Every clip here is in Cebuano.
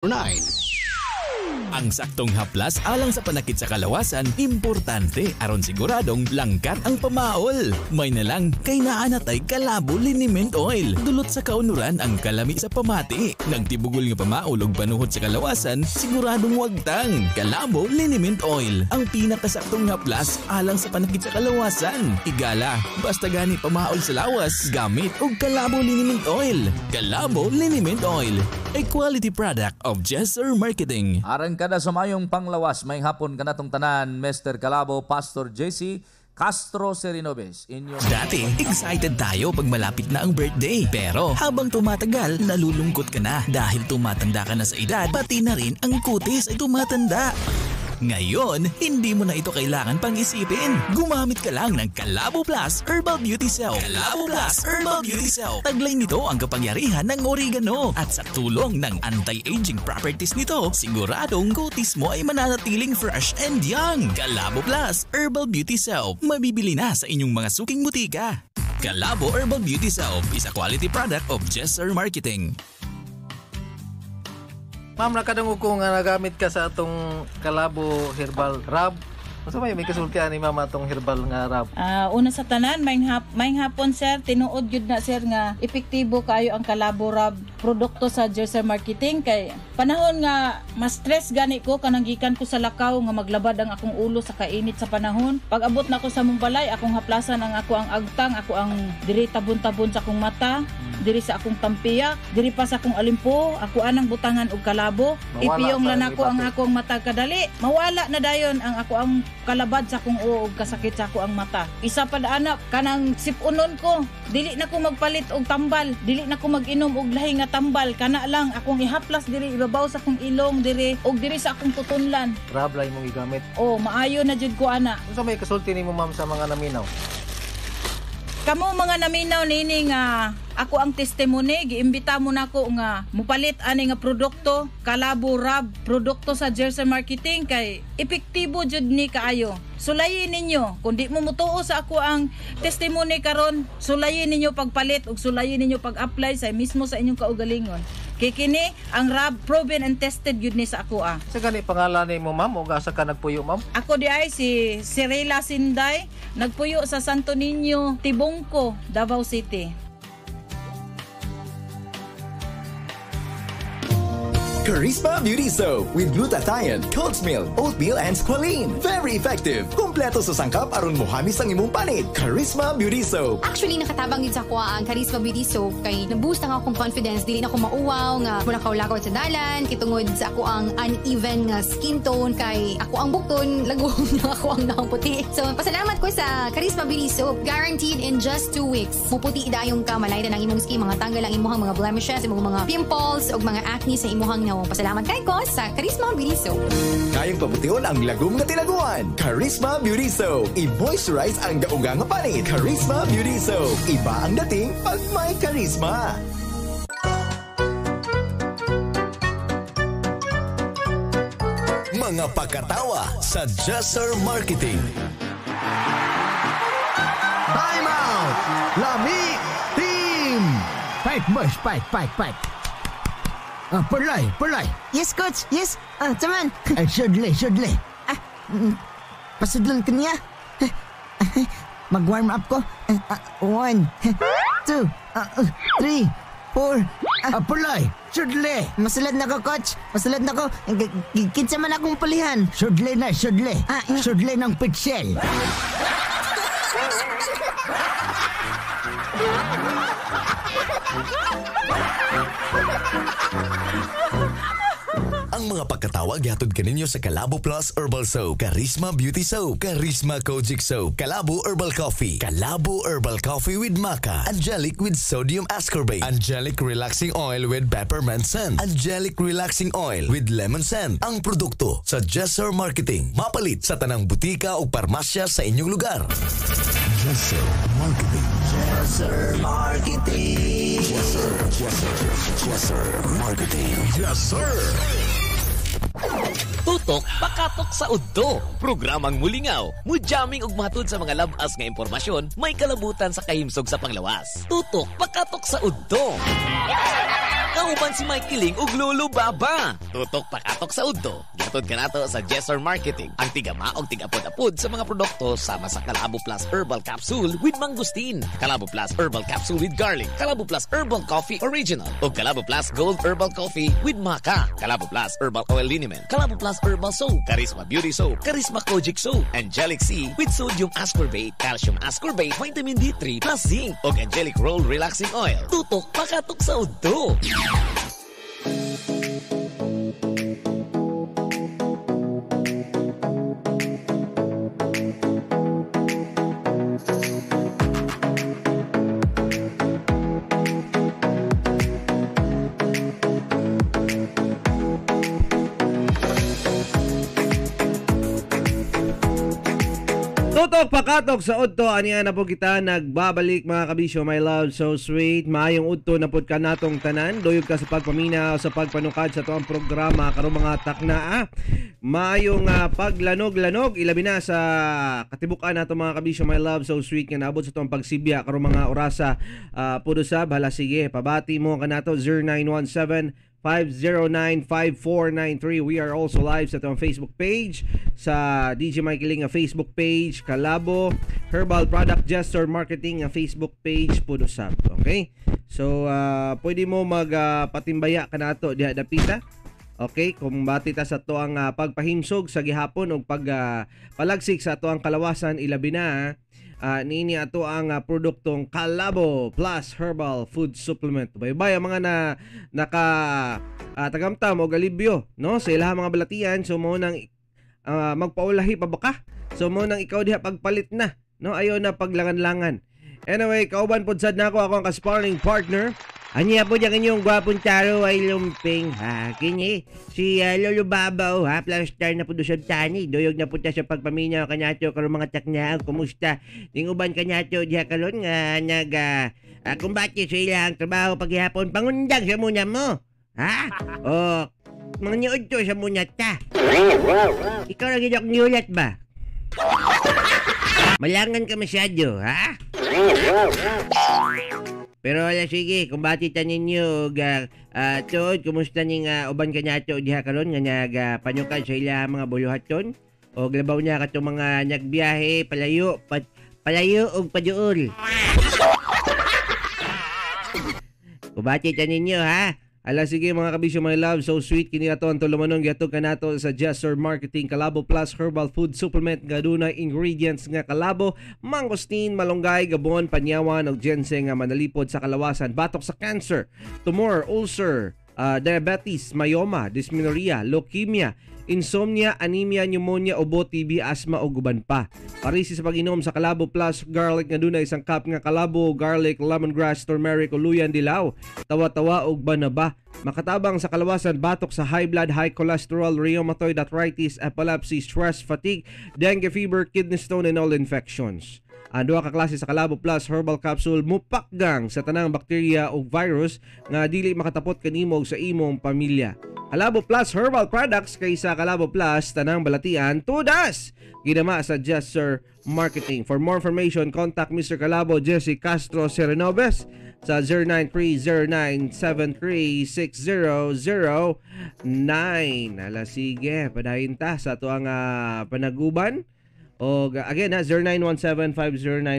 9. Ang saktong haplas alang sa panakit sa kalawasan, importante aron siguradong langkat ang pamaol. May nalang kay naa natay Kalabo Liniment Oil. Dulot sa kaunuran ang kalami sa pamati. Nagtibugol nga pamaol og panuhot sa kalawasan, siguradong wagtang. Kalabo Liniment Oil, ang pinakasaktong haplas alang sa panakit sa kalawasan. Igala, basta gani pamaol sa lawas, gamit og Kalabo Liniment Oil. Kalabo Liniment Oil, a quality product of Jesser Marketing. Aran kada sa mayong panglawas, may hapon kanatong tanan, Mr. Kalabo, Pastor JC Castro Serinoves. Inyong Dati, excited tayo pag malapit na ang birthday. Pero habang tumatagal, nalulungkot ka na dahil tumatanda ka na sa edad, pati na rin ang kutis ay tumatanda. Ngayon, hindi mo na ito kailangan pang isipin. Gumamit ka lang ng Kalabo Plus Herbal Beauty Soap. Kalabo Plus Herbal Beauty Soap. Taglay nito ang kapangyarihan ng oregano at sa tulong ng anti-aging properties nito, siguradong kutis mo ay mananatiling fresh and young. Kalabo Plus Herbal Beauty Soap. Mabibili na sa inyong mga suking butika. Kalabo Herbal Beauty Soap is a quality product of Jesser Marketing. Ma'am, nakadungog ko nga nagamit ka sa atong Kalabo Herbal Rub. Unsa may kasultian ni ma'am atong herbal nga rub? Una sa tanan, maayong hapon, sir. Tinuod gyud na, sir, nga epektibo kaayo ang Kalabo Rub produkto sa Jesser Marketing kay panahon nga mas stress gani ko kanang gikan ko sa lakaw nga maglabad ang akong ulo sa kainit sa panahon. Pag abot na ko sa mong balay, akong haplasan ang ako ang agtang, ako ang diri tabon-tabon sa akong mata, diri sa akong tampiyak, diri pa sa akong alimpo, ako anang butangan og kalabo. Mawala Ipiyong sa lang nako ang ibate. Akong mata kadali. Mawala na dayon ang ako ang kalabad sa akong uo og kasakit sa ako ang mata. Isa pa da, kanang sipunon ko, dili na ko magpalit og tambal, dili na ko mag-inom og lahi nga tambal, kana lang akong ihaplas diri ibabaw sa akong ilong diri og diri sa akong tutunlan. Rub lang imong gigamit. Oh, maayo na jud ko ana. Unsa may kasulti nimo, ma'am, sa mga naminaw? Kamo mga naminaw nini nga ako ang testimony, giimbita mo nako nga mupalit ani nga produkto Kalabo Rub, produkto sa Jersey Marketing, kay epektibo jud ni kaayo. Sulayin ninyo kung di mo mutuo sa ako ang testimony karon, sulayin ninyo pagpalit ug sulayin ninyo pag-apply sa mismo sa inyong kaugalingon. Kay kini ang rub, proven and tested jud ni sa ako ah. Sa gani pangalan nimo, ma'am, ug asa ka nagpuyo, ma'am? Ako di ay si Cirela Sinday, nagpuyo sa Santo Niño, Tibungco, Davao City. Charisma Beauty Soap with glutathione, goat's milk, oatmeal, and squalene. Very effective. Kompleto sa sangkap aron mohamis ang imong panit. Charisma Beauty Soap. Actually, nakatabang yun sa kuha ang Charisma Beauty Soap kay na-boost ang akong confidence. Dili na ko mauwaw nga muna kaulakaw sa dalan. Kitungod sa ako ang uneven nga skin tone kay ako ang bukton, lagom na ako ang nawong puti. So, pasalamat ko sa Charisma Beauty Soap. Guaranteed in just 2 weeks. Muputi dayong ka, malayta ng imong skin, mga tanggal ang imuhang mga blemishes, imong mga pimples, ug mga acne sa imuhang nawong. Pasalamat kay ko sa Charisma Beauty Soap. Kayang pabutiyon ang lagom nga tilaguan. Charisma Beauty Soap. I-moisturize ang gauga nga panit. Charisma Beauty Soap. Iba ang dating pag may charisma. Mga pakatawa sa Jesser Marketing. Time out! Lami Team! Fight, boys, fight, fight, fight. Ah, Perlay, Perlay. Yes, coach. Yes. Ah, taman. Ay, sudli, sudli. Ah, pasudlon ko niya. Mag-warm up ko. Ah, one, two, three, four. Ah, Perlay, sudli. Masulad na ko, coach. Masulad na ko. Kinsa man akong pulihan. Sudli na, sudli. Ah, Sudli ng pitsel. Ang mga pagkatawa gihatod kaninyo sa Kalabo Plus Herbal Soap, Charisma Beauty Soap, Charisma Kojic Soap, Kalabo Herbal Coffee, Kalabo Herbal Coffee with Maca, Angelic with Sodium Ascorbate, Angelic Relaxing Oil with Peppermint Scent, Angelic Relaxing Oil with Lemon Scent. Ang produkto sa Jesser Marketing. Mapalit sa tanang butika o parmasya sa inyong lugar. Jesser Marketing. Jesser Marketing. Jesser, Jesser, Jesser Marketing. Yes, sir. Tutok. Tutok pakatok sa udto. Programang mulingaw, mujamming ug matud sa mga labas nga impormasyon may kalabutan sa kahimsog sa panglawas. Tutok pakatok sa udto. Kauban si Mike Kiling ug Lolo Baba. Tutok pakatok sa udto. Gihatod kanato sa Jessor Marketing, ang tigama og tigapod-apod sa mga produkto sama sa Kalabo Plus Herbal Capsule with Mangosteen, Kalabo Plus Herbal Capsule with Garlic, Kalabo Plus Herbal Coffee Original, ug Kalabo Plus Gold Herbal Coffee with Maca, Kalabo Plus Herbal Oil Liniment, Kalabo Plus Herbal Soap, Charisma Beauty Soap, Charisma Kojic Soap, Angelic C with Sodium Ascorbate, Calcium Ascorbate, Vitamin D3 plus Zinc, ug Angelic Roll Relaxing Oil. Tutok pakatok sa udto. Tutok pakatok sa udto, aniya na po kita nagbabalik mga kabisyo, my love, so sweet. Maayong udto na pud kanatong tanan. Duyog ka sa pagpaminaw, sa pagpanukad sa tuang programa karong mga taknaa. Maayong paglanog-lanog, ilabi na sa katibukan nato mga kabisyo, my love, so sweet nga naabot sa tuang pagsibya karong mga orasa. Pudo sab, hala sige, pabati mo kanato 0917 509-5493. We are also live sa atong Facebook page, sa DJ Mike Ling Facebook page, Kalabo Herbal Product Gesture Marketing Facebook page, Pudo Sab. Okay? So, pwede mo magpatimbaya ka nato diha dapita. Okay? Kung bati ta sa atoang pagpahimsog sa gihapon o pagpalagsik sa atoang kalawasan, ilabi na niini ato ang produktong Kalabo Plus Herbal Food Supplement. Baybay ang mga na naka tagamtam o galibyo, no, sa ilahang mga balatian. So mo nang magpaulahi pa baka. So mo nang ikaw diha pagpalit na, no, ayo na paglangan-langan. Anyway, kauban pod sad nako ako ang ka-sparring partner. Anya po dyan inyong gwapong taro ay lumping, ha? Kini, si Lolo Babaw, ha? Plus star na po doon sa tani. Duyog na po ta sa pagpaminaw kanyato karong mga taknaang. Kumusta? Ning uban kanyato diha karon nga nag kumbate sa ilang trabaho paghihapon. Pangundang sa muna mo, ha? O, mga niod to sa muna ta. Ikaw lagi akong niulat ba? Malangan ka masyado, ha? Pero wala, sige, kumbati ta ninyo og tuod, kumusta ning uban kanato diha karon nga nagpanyukan sa ila mga buluhaton og labaw niya katong mga nagbiyahe palayo palayo og paduol. Kumbati ta ninyo, ha? Ala sige mga kabisyo, my love, so sweet kini ato ang tulumanon gihatod kanato sa Jessor Marketing Kalabo Plus Herbal Food Supplement nga dunay ingredients nga kalabo, mangosteen, malunggay, gabon, panyawan ug ginseng nga manalipod sa kalawasan, batok sa cancer, tumor, ulcer, diabetes, myoma, dysmenorrhea, leukemia, insomnia, anemia, pneumonia, ubo, TB, asthma ug uban pa. Parisi sa pag-inom sa Kalabo Plus Garlic nga dunay isang cup nga kalabo, garlic, lemongrass, turmeric, uluyan, dilaw, tawa-tawa ug banaba. Makatabang sa kalawasan, batok sa high blood, high cholesterol, rheumatoid arthritis, epilepsy, stress, fatigue, dengue fever, kidney stone and all infections. Ang duha ka klase sa Kalabo Plus Herbal Capsule mupakgang sa tanang bakterya ug virus nga dili makatapot kanimo sa imong pamilya. Kalabo Plus Herbal Products kaysa Kalabo Plus tanang balatian tudas ginama sa Jessor Marketing. For more information, contact Mr. Kalabo Jesse Castro Serenobes sa 093097360009. Ala sige, padayon ta sa atoang panaguban. O again ha,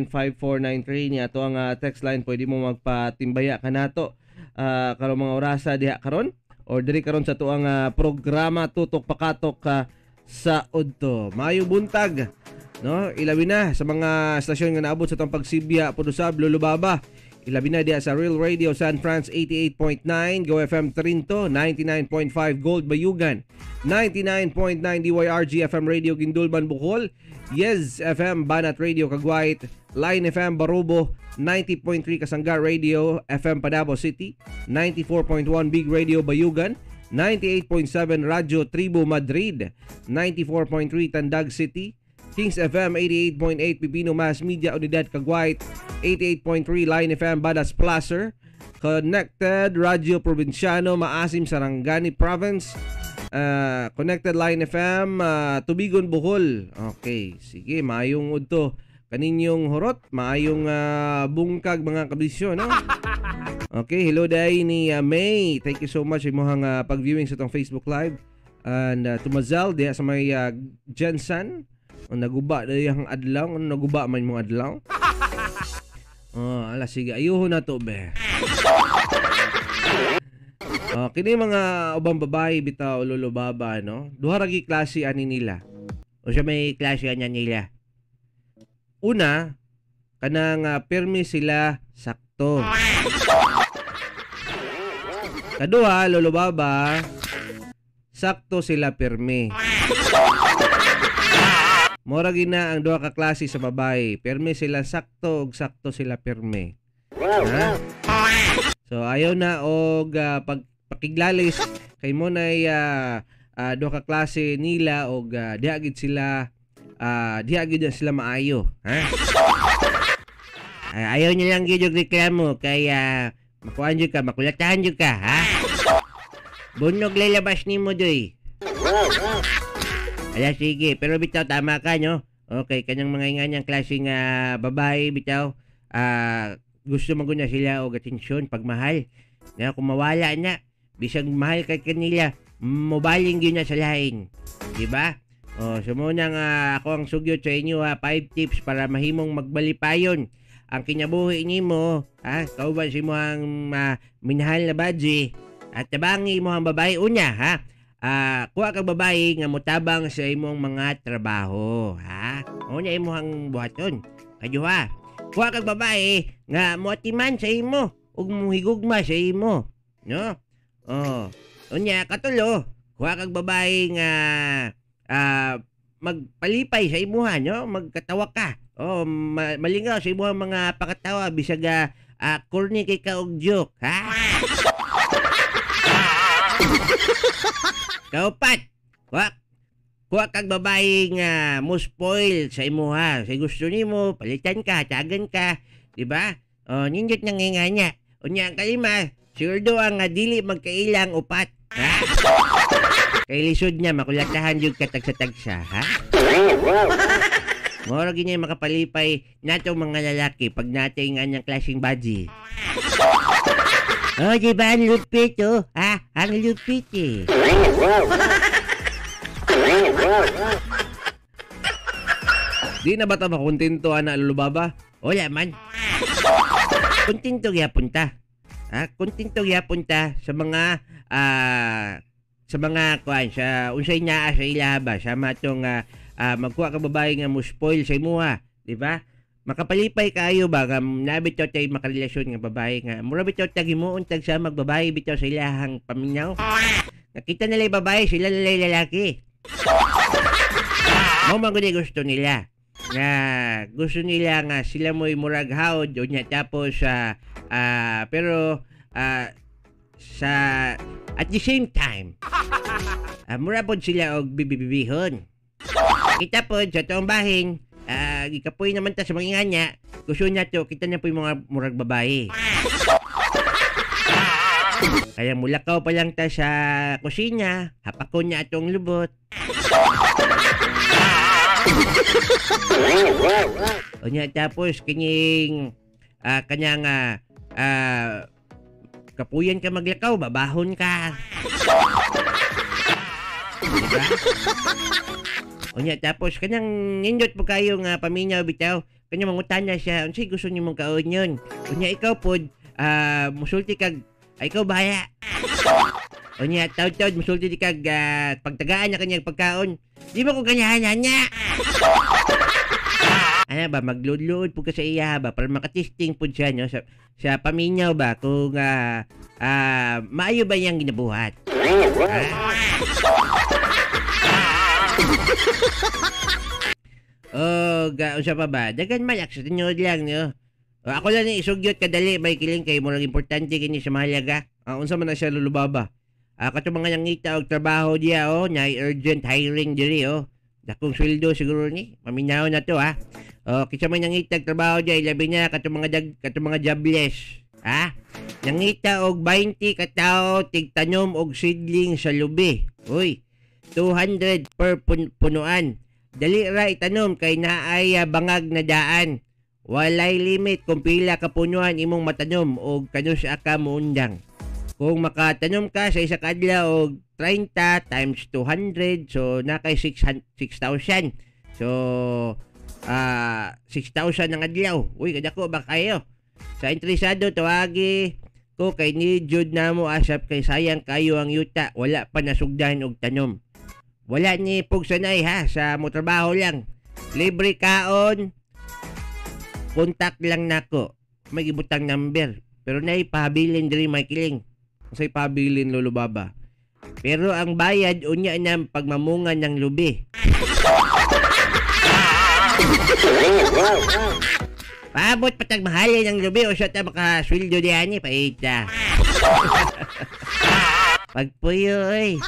0917-509-5493 ni ato ang text line. Pwede mo magpatimbaya kanato karong mga orasa diha karon or diri karon sa atoang programa Tutok Pakatok sa udto. Maayong buntag, no? Ilabi na sa mga estasyon nga naabot sa atong pagsibya pod usab Lolo Baba. Ilabi na diha sa Real Radio San Franz 88.9, Go FM Trinto 99.5, Gold Bayugan 99.9, DYRG FM Radio Gindulban Bohol, Yes FM Banat Radio Caguait, Line FM Barubo 90.3, Kasangga Radio FM Padabo City 94.1, Big Radio Bayugan 98.7, Radyo Tribo Madrid 94.3, Tandag City, Kings FM 88.8, Pipino Mass Media Unidad Caguait 88.3, Line FM Badas Placer Connected Radyo Provinciano Maasim, Sarangani Province. Connected Line FM, Tubigon, Bohol. Okay, sige, maayong udto kaninyong horot, maayong bungkag mga kabisyo, no? Okay, hello day ni May. Thank you so much imong pag-viewing sa itong Facebook Live. And Tumazal diha sa may Jensen. Naguba dahil ang adlaw. Ano naguba man mong adlaw? Oh, ala sige, ayuho na to be. Oh, kini mga ubang babae bitaw lolo baba, no? Duha ra gi klase ani nila. O siya may klase ani nila. Una, kanang pirmi sila sakto. Kaduha, lolo baba, sakto sila pirmi. Mora gina ang duha ka klase sa babae. Pirmi sila sakto ug sakto sila pirmi. Ha? So ayaw na og pagpakiglalis kay mo nay duha ka klase nila og diha gid sila diha gid sila maayo, ha? Ayaw niya lang gid og reklamo kay makuan jud ka, makulatahan jud ka, ha? Bunog lalabas nimo doy. Ala sige, pero bitaw tama ka, no? Okay, kanyang mga inganyang klase nga babae bitaw, gusto man gud na sila og atensyon pagmahal. Na kung mawala na, bisag mahal kay kanila, mobaling gyud na sa lain. Di ba? Oh, so muna nga ako ang sugyot sa inyo, ha, 5 tips para mahimong magbalipayon ang kinabuhi nimo, ha? Kauban si mo ang minahal na badji at tabangi mo ang babae una, ha? Kuha kag babae nga motabang sa imong mga trabaho, ha? Una imong buhaton. Kaduha, kuha kag babae nga moatiman sa imo ug mohigugma sa imo, no? Oh, unya katulo, kuha kag babae nga magpalipay sa imuha, no? Magkatawa ka. Oh, malingaw sa imuha mga pakatawa bisag corny kay ka og joke, ha? Kaupat, kuha kag babae nga mo spoil sa imuha. Sa gusto nimo, palitan ka, tagan ka, di ba? Oh, nindot nang nga niya. Unya ang kalima, sigurado ang dili magkailang upat, ha? Kay lisod niya makulatahan jud ka tagsa-tagsa, ha? Moro gini makapalipay natong mga lalaki pag nating anyang klaseng badji. Oh, di ba ang lupit, oh? Ha? Ang lupit, eh. Di na ba ta makontento, ana, lolo baba? Wala man. Kontento gyapon ta. Ha? Kontento gyapon ta sa mga kuan sa unsay naa sa ilaha ba sa matong magkuha ka babae nga mo spoil sa imuha, di ba? Makapalipay kayo ba nga nabi to tay makarelasyon nga babae nga mura bitaw tag himuon tag sa magbabae bitaw sa ilahang paminaw. Nakita nila yung babae, sila nila lalaki. Mao man gud gusto nila. Nga gusto nila nga sila mo'y murag hawd unya tapos pero sa at the same time mura pod sila og bibibihon. Kita pod sa tuong bahin, gikapoy naman ta sa mga inganya, gusto niya to, kita niya po yung mga murag babae. Kaya mulakaw pa lang ta sa kusina, hapakon niya atong lubot. Unya tapos kining kanyang kapuyan ka maglakaw, babahon ka. Diba? Unya tapos kanyang nindot po kayo nga paminaw bitaw, kanyang mangutana siya unsay gusto nimo kaon yun. Unya ikaw pod musulti kag ay, ikaw bahaya. Unya taud-taud musulti di kag pagtagaan na kanyang pagkaon. Di ba ko ganyahan niya? Ano ba magludlud po ka sa iya ba para makatesting pod siya, no, sa paminaw ba kung maayo ba niyang ginabuhat. Oh, unsa pa ba? Dagan man sa tinuod lang, no. O, ako lang ni isugyot kadali may kiling kay murag importante kini sa mahalaga. Unsa man na siya lolo baba? Kato mga nangita og trabaho diya, oh, na urgent hiring diri, oh. Dakong sweldo siguro ni. Paminaw na to, ha. Oh, kinsa man nangita og trabaho diya, ilabi na kato mga jobless, ha? Nangita og 20 ka tawo tigtanom og seedling sa lubi. Uy, 200 per punuan. Dali ra itanom kay naay bangag na daan. Walay limit kung pila ka punuan imong matanom og kanus-a ka muundang. Kung makatanom ka sa isa ka adlaw og 30 times 200, so na kay 6,000. So 6,000 ang adlaw. Uy, kadako ba kayo? Sa interesado tawagi ko kay ni jud namo asap kay sayang kayo ang yuta, wala pa nasugdan og tanom. Wala ni pugsanay ha, sa mo trabaho lang. Libre kaon. Kontak lang nako. May gibutang number. Pero nay pahabilin diri may kiling. Unsay pahabilin, Lolo Baba? Pero ang bayad unya ng pagmamunga ng lubi. Paabot patag mahalin ang lubi o siya ta makasweldo diyan ni paita. Pagpuyo oy.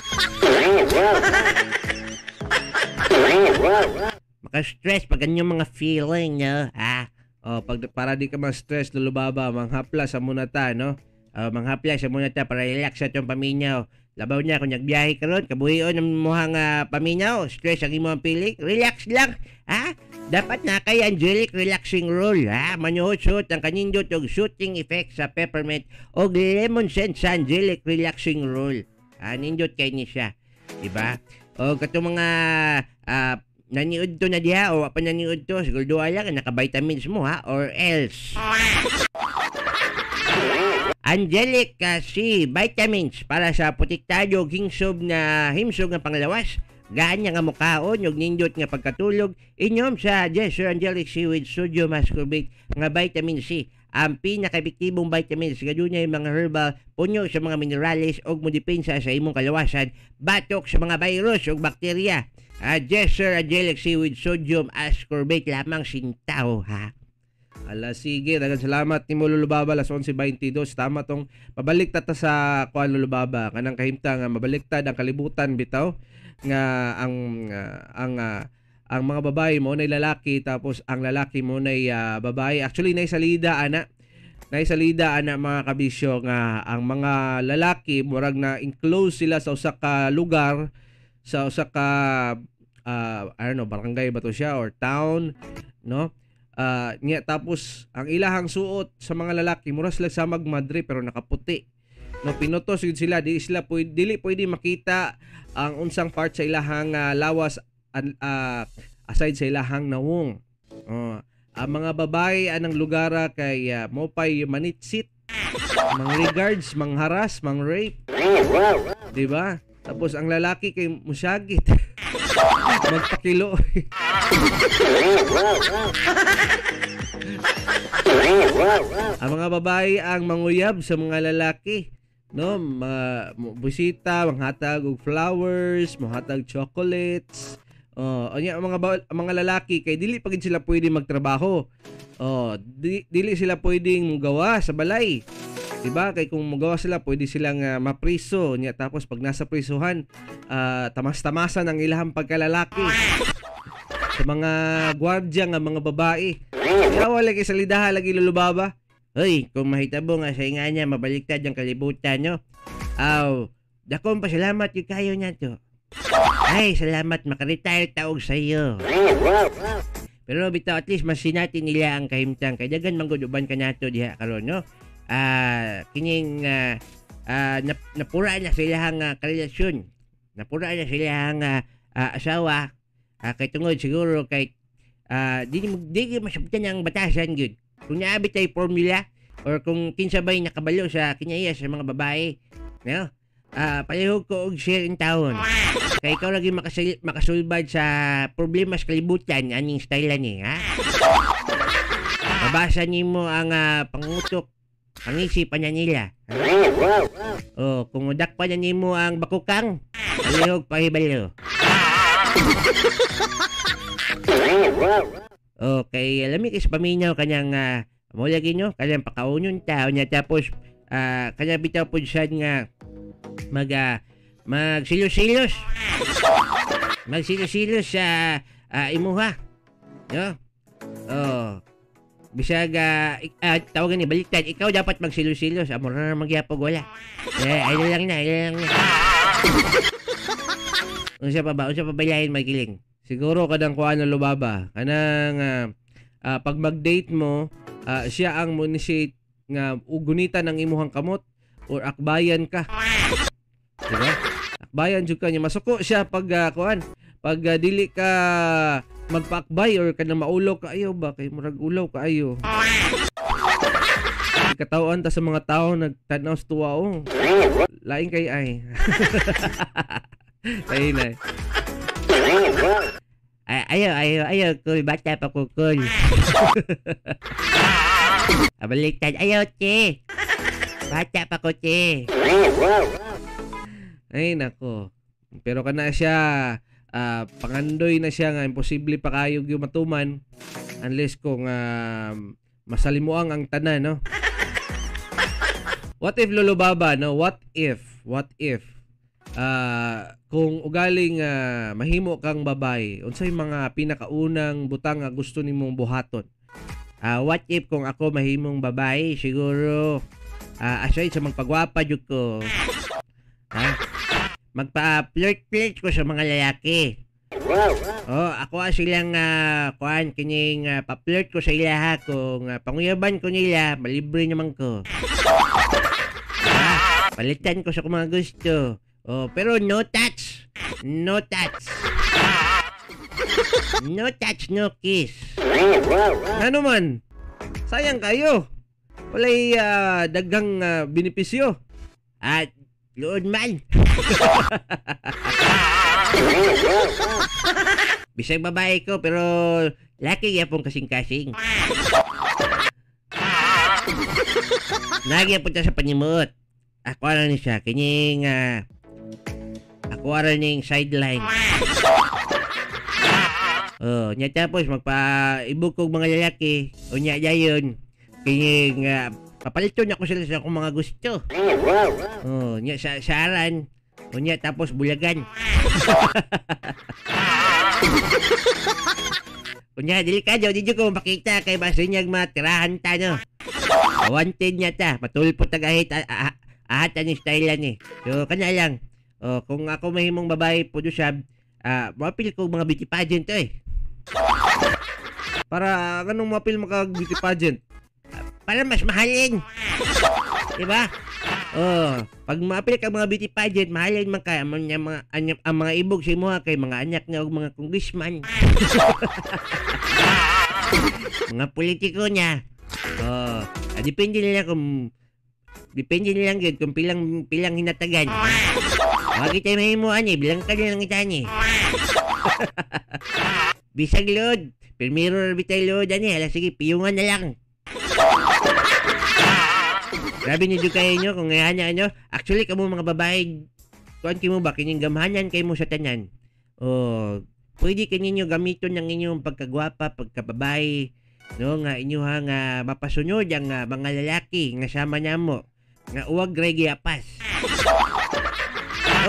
Maka-stress pag ganyan mga feeling, no? Ha? Oh, pag para di ka ma-stress, Lolo Baba, manghapla sa muna ta, no? Manghapla sa muna ta para relax sa itong paminaw. Labaw niya kung nagbiyahe karon, kabuhion ang muhang paminaw, stress ang imong piling, relax lang, ha? Dapat na kay Angelic relaxing roll, ha? Manuhot-suot ang kanindot og shooting effect sa peppermint og lemon scent sa Angelic relaxing roll. Ha, nindot kay ni siya, diba? O katong mga naniud to na diha o pa naniud to, siguro lang naka-vitamins mo, ha? Or else. Angelic C vitamins para sa protektado og himsog na himsog nga panglawas. Gaan nga mukaon og nindot nga pagkatulog, inyom sa Jesser Angelic C with sodium ascorbate nga vitamin C. Ang pinakaepektibong vitamins nga dunay mga herbal, puno sa mga minerales og modepensa sa imong kalawasan, batok sa mga virus ug bakterya. Jesser Angelic C with sodium ascorbate lamang sintaw, ha. Ala, sige, daghang salamat nimo Lolo Baba, alas 11:22. Tama tong mabalik ta sa kuan Lolo Baba, kanang kahimtang nga mabaliktad ang kalibutan bitaw nga ang mga babae mo nay lalaki, tapos ang lalaki mo nay babae. Actually nay salida ana. Nay salida ana mga kabisyo nga ang mga lalaki murag na enclose sila sa usa ka lugar, sa usa ka I don't know, barangay ba to siya or town, no? Niya tapos ang ilahang suot sa mga lalaki mura sila sa magmadre pero nakaputi, no? Pinutos yun sila, di sila pwede, dili pwede makita ang unsang part sa ilahang lawas aside sa ilahang nawong. Ang mga babae anang lugara kay mopay manitsit, mang regards, mangharas, mang rape, di ba? Tapos ang lalaki kay musyagit. Magpakilo. Ang mga babae ang manguyab sa mga lalaki, no? Mga bisita, manghatag og flowers, manghatag chocolates. Oh, unya ang mga lalaki kay dili pa gid sila pwede magtrabaho. Oh, dili sila pwedeng mugawa sa balay. Diba? Kay kung mugawa sila, pwede silang mapriso. Nya tapos pag nasa prisuhan, tamas-tamasan ang ilahang pagkalalaki sa mga gwardiya nga mga babae. Kaya wala kay salidaha lagi Lolo Baba. Hoy, kung mahitabo nga sa inga niya, mabaliktad ang kalibutan, no? Aw, dakong pasalamat yung kayo niya to. Ay, salamat, makaretire taog sa iyo. Pero bitaw, at least masinati nila ang kahimtang. Kay dagan manggod uban ka nato diha karon, no? Kining napura na sa ilahang karelasyon, napura na sa ilahang asawa, kay tungod siguro kay di masabtan ang batasan gyud. Kung naabit ay formula or kung kinsa bay nakabalo sa kinaiya sa mga babae, no? Palihog ko og share in taon. Kay ikaw lagi makasulbad sa problema sa kalibutan aning style ni, ha? Mabasa nimo ang pangutok, ang isipan niya nila. Oh, kung udakpan niya nimo ang bakukang, palihog pahibalo. Oh, kay lami kay sa paminaw kanyang mo lagi nyo, kanyang pakaunon tao niya, tapos kanyang bitaw po siya nga magsilos-silos. Magsilos-silos sa imuha. No? Oh. Bisag tawagan ni baliktad, ikaw dapat magsilos-silos, amo ra magyapog wala. Eh, ay lang na, ay lang na. Unsa pa ba? Unsa pa ba lain may kiling? Siguro kanang kuan na lubaba, kanang pag mag-date mo, siya ang mo-initiate nga ugunitan ang imuhang kamot or akbayan ka. Diba? Akbayan jud ka niya, masuko siya pag kuan, pag dili ka magpaakbay or kanang maulaw ka ayo ba kay murag ulaw ka ayo. Katawaan ta sa mga tao nagtan-aw sa tuwa oh. Lain kay ay. Ay na. Ayo ayo ayo kul bata pa ko kul. Abaliktad ayo che. Bata pa ko che. Ay nako. Pero kana siya pangandoy na siya nga imposible pa kayo gyud matuman unless kung masalimuang ang tanan, no? What if Lolo Baba, no? What if kung ugaling mahimo kang babae, unsay mga pinakaunang butang nga gusto nimong buhaton? What if kung ako mahimong babae, siguro aside sa magpagwapa jud ko, ha? Magpa-flirt-flirt ko sa mga lalaki. Oh, ako silang kuan kining pa-flirt ko sa ilaha kung panguyaban ko nila, malibre naman ko. Palitan ko sa kung mga gusto. Oh, pero no touch. No touch. No touch, no kiss. Ano man? Sayang kayo. Walay daghang benepisyo. At luod man. Bisag babae ko pero laki gyapon kasing-kasing. Nagyapon ta sa panimot. Ako ara ni siya kining ako ara ning sideline. Oh, nya tapos magpaibog kog mga lalaki. Unya dayon kining papaliton ako sila sa akong mga gusto. Oh, nya sa saaran. Unya tapos bulagan. Unya delikado di jud ko makita kay basinyag matirahan ta no. Wanted niya ta, matulpo tagahit ahat ani style ni. So kana lang. Oh, kung ako mahimong babae pud usab, moapil ko mga beauty pageant to eh. Para ganung moapil maka beauty pageant? Para mas mahalin. Diba? Oh, pag maapil ka mga beauty pageant, mahalin man kay ang mga ibog sa imuha kay mga anak nga og mga congressman. Mga politiko niya. Oh, depende nila kung depende nila gyud kung pilang hinatagan. Wag kitay mahimo ani, bilang ka lang kita ani. Bisag load, pirmiro ra bitay load ani, hala sige piyungan na lang. Grabe niyo kayo nyo kung ngayon nyo. Actually, kamo mga babae, kuan kimo ba, kining gamhanan kayo mo sa tanan. Oh, pwede kaninyo gamiton ng inyong pagkagwapa, pagkababae, no, nga inyo ha, nga mapasunod ang mga lalaki nga sama namo, nga uwag ray giapas.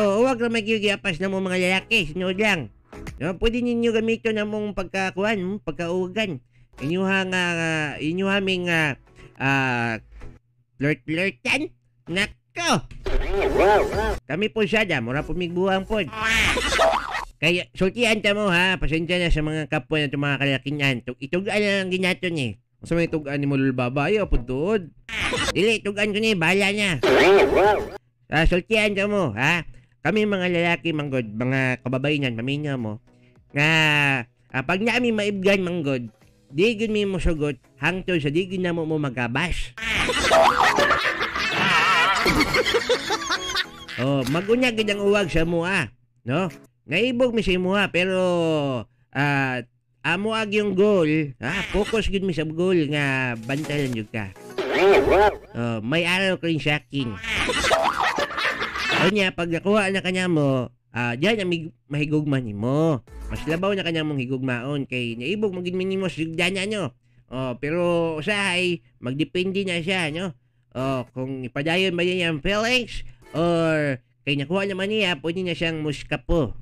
Oh, uwag ra may giapas na mo mga lalaki, sunod lang. No, pwede ninyo gamiton ang mong pagkakuan, pagkauwagan. Inyo ha nga inyo haming flirt-flirtan? Nako! Kami po siya da, mura pumigbuang po. Kaya, sultian ta mo ha, pasensya na sa mga kapwa na itong mga kalakinan. Itugaan na lang ginaton eh. Sa may itugaan ni mo Lulbaba, ayaw po doon. Dili, itugaan ko ni, bahala niya. Sultian ta mo ha. Kami mga lalaki manggod, mga kababayan, pamilya mo, nga pag namin maibgan manggod, di gud mi mo sugot hangtod sa di gud namo mo magabas. Oh, magunya gid ang uwag sa mua, no? Naibog mi sa imuha pero amo ag yung goal, ha? Focus gid mi sa goal nga bantalan jud ka. Oh, may araw ko rin sa akin. Unya pag nakuha na kanya mo, diyan ang mahigugma nimo. Mas labaw na kanya mong higugmaon kay naibog magid mi nimo sa sugdana nyo. Oh, pero usahay magdepende na siya, no? Oh, kung ipadayon ba niya ang feelings or kay nakuha naman niya, pwede na siyang muskapo.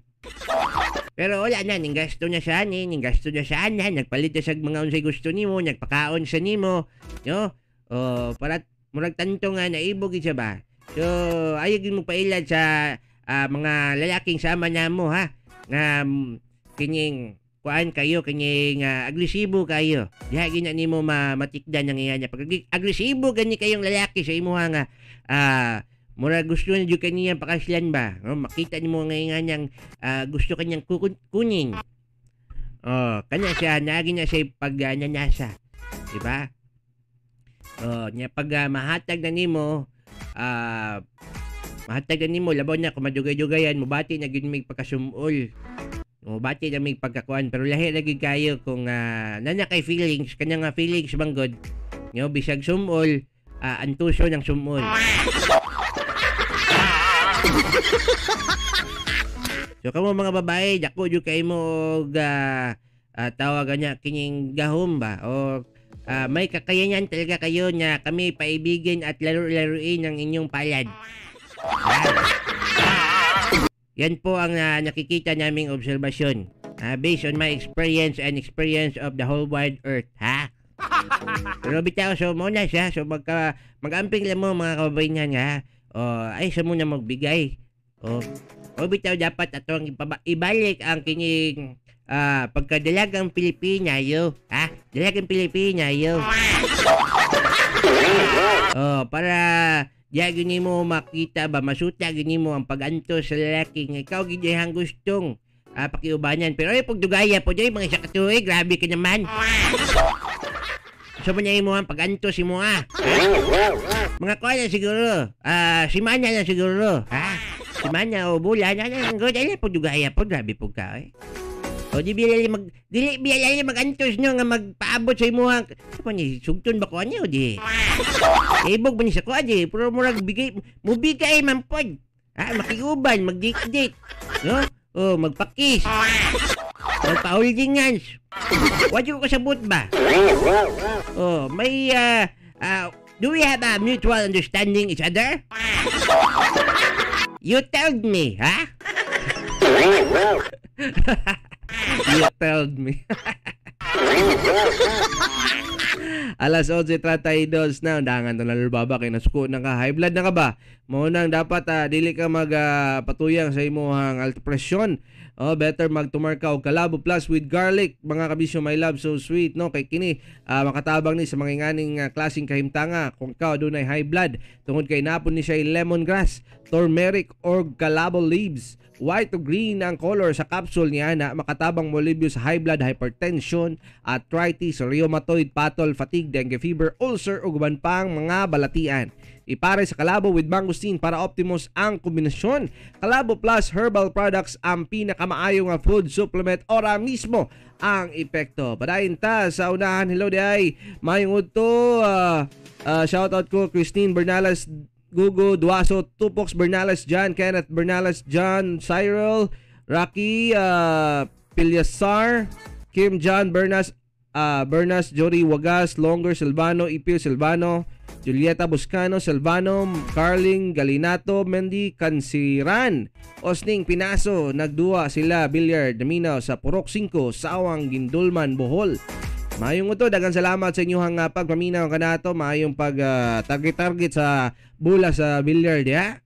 Pero wala na, ning gasto na siya ni, ning gasto na siya na, nagpalit na siya mga unsay gusto nimo, nagpakaon siya nimo, no? O para murag tanto nga naibog siya ba. So ayaw gyud mo pailad sa mga lalaking sama namo ha, nga kining kuan kayo, kining agresibo kayo. Diha gyud na nimo matikdan ang iya niya. Pag agresibo gani kayong lalaki sa imuha nga mura gusto na jud kaniya pakaslan ba, no? Makita nimo nga nga niyang gusto kanyang kunin. Oh, kanya siya naagi na siya pag nanasa, di ba? Oh, nya pag mahatag na nimo, mahatag na nimo labaw na kung madugay-dugayan, mobati na gyud mig pagkasumol. Mobati na mig pagkakuan, pero lahi ra gyud kayo kung nana kay feelings, kanya nga feelings manggod. No, bisag sumol, antuso ng sumol. So kamo mga babae, dako jud kay mo og tawagan niya kining gahom ba o may kakayanan talaga kayo na kami paibigin at laro-laruin ang inyong palad. Yan po ang nakikita naming obserbasyon. Based on my experience and experience of the whole wide earth, ha? Pero bitaw, so muna siya. So mag-amping lang mo mga kababayan, ha? O, ay sa muna magbigay. O bitaw dapat atong ibalik ang kining pagkadalagang Pilipina yo, ha? Dalagang Pilipina yo. Oh, para diya gyud nimo makita ba, masuta gyud nimo ang pag-antos sa lalaki nga ikaw gyud ang gustong pakiubanan. Pero ay pagdugaya po diay mga isa ka tuig, grabe ka naman. So man imo ang pag-antos imo ha. Mga kuan na siguro, simana na siguro, ha? Simana o bulan na ang good ay pagdugaya po, grabe po ka eh. O di biya mag dili biya mag-antos no nga magpaabot sa imuha. Ano ni sugton ba ko niya o di? Ibog ba ni sa ko di? Pero murag bigay mubigay man pod. Ha, makiuban, magdikdik, no? O magpakis. Magpa-holding hands. Wa ko kasabot ba? Oh, may do we have a mutual understanding each other? You told me, ha? You told me. Alas 11:32 na, undangan to na lulubaba kay nasuko na ka, high blood na ka ba? Mao nang dapat dili ka magpatuyang sa imong alta presyon. Oh, better magtumarka og Kalabo Plus with garlic, mga kabisyo, my love, so sweet, no? Kay kini makatabang ni sa mga inganing klaseng kahimtanga kung ikaw adunay high blood, tungod kay napon ni siya lemongrass, turmeric or kalabo leaves. White to green ang color sa capsule niya na makatabang molibyo sa high blood, hypertension, arthritis, rheumatoid, patol, fatigue, dengue fever, ulcer ug uban pang mga balatian. Ipare sa Kalabo with mangosteen para optimus ang kombinasyon. Kalabo Plus Herbal Products ang pinakamaayo nga food supplement ora mismo ang epekto. Padayon ta sa unahan. Hello diay. Maayong udto. Shoutout ko Christine Bernales, Gugo, Duaso, Tupox Bernales, John, Kenneth Bernales, John, Cyril, Rocky, Pilyasar, Kim John, Bernas, Jory Wagas, Longer, Silvano, Ipil Silvano, Julieta Buscano, Silvano, Carling, Galinato, Mendy, Kansiran, Osning, Pinaso, nagduwa sila, Billiard, Daminaw sa Purok 5, Sawang, Gindulman, Bohol. Maayong uto, daghang salamat sa inyong pagpaminaw kanato, maayong pag target-target sa bola sa billiard, ya.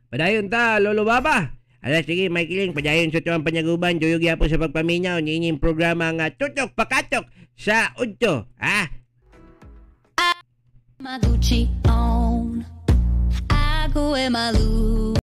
Padayon ta, Lolo Baba. Ala sige, Michaeling, padayon sa tuwang panyaguban, duyog yapon sa pagpaminaw niining programa nga Tutok Pakatok sa Udto, ha? My Gucci on, I go where my